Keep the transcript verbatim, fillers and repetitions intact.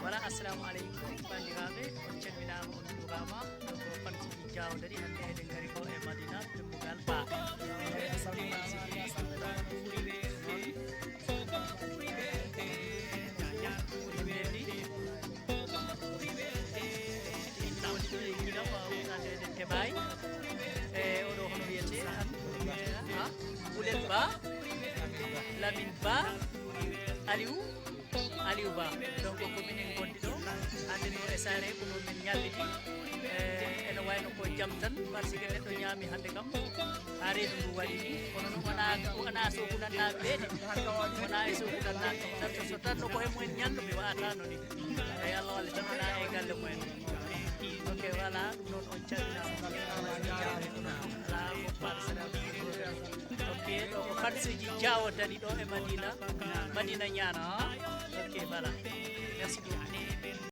Voilà, assalamu aleykum, bandiraɓe, on calminama, on jurama. Donc, fansuji Diawo Dadi, hande eɗen gari ko e Madina, Dembugal Ba. Teɓay. E oɗo hono wiyete, ha? Ulel Ba, Lamine Ba, Aliou, Aliou Ba. Donc, ko minen gondi ɗo, hande ɗo e saare, ko ɗo min ñalliti. E, ene wayno ko jam tan, parce que neɗɗo ñaami hande kam, ha reedu ndu waɗi ni. Kono noon wona, wona Sokunannaaɓe ɓe de. Wona e Sokunannaaɓe tan, so, so tan no ko e mumen ñallu, mi wa'ataano ni. Eyi, Allah walle tan wona e galle mumen. Ok, voilà, ɗum noon on calminaama. Voilà, on paala salaamu. Ok, ɗo ko fansuji Diawo Dadi ɗo e Madina, Madina Ñaana, hein? Ok, voilà. Merci beaucoup.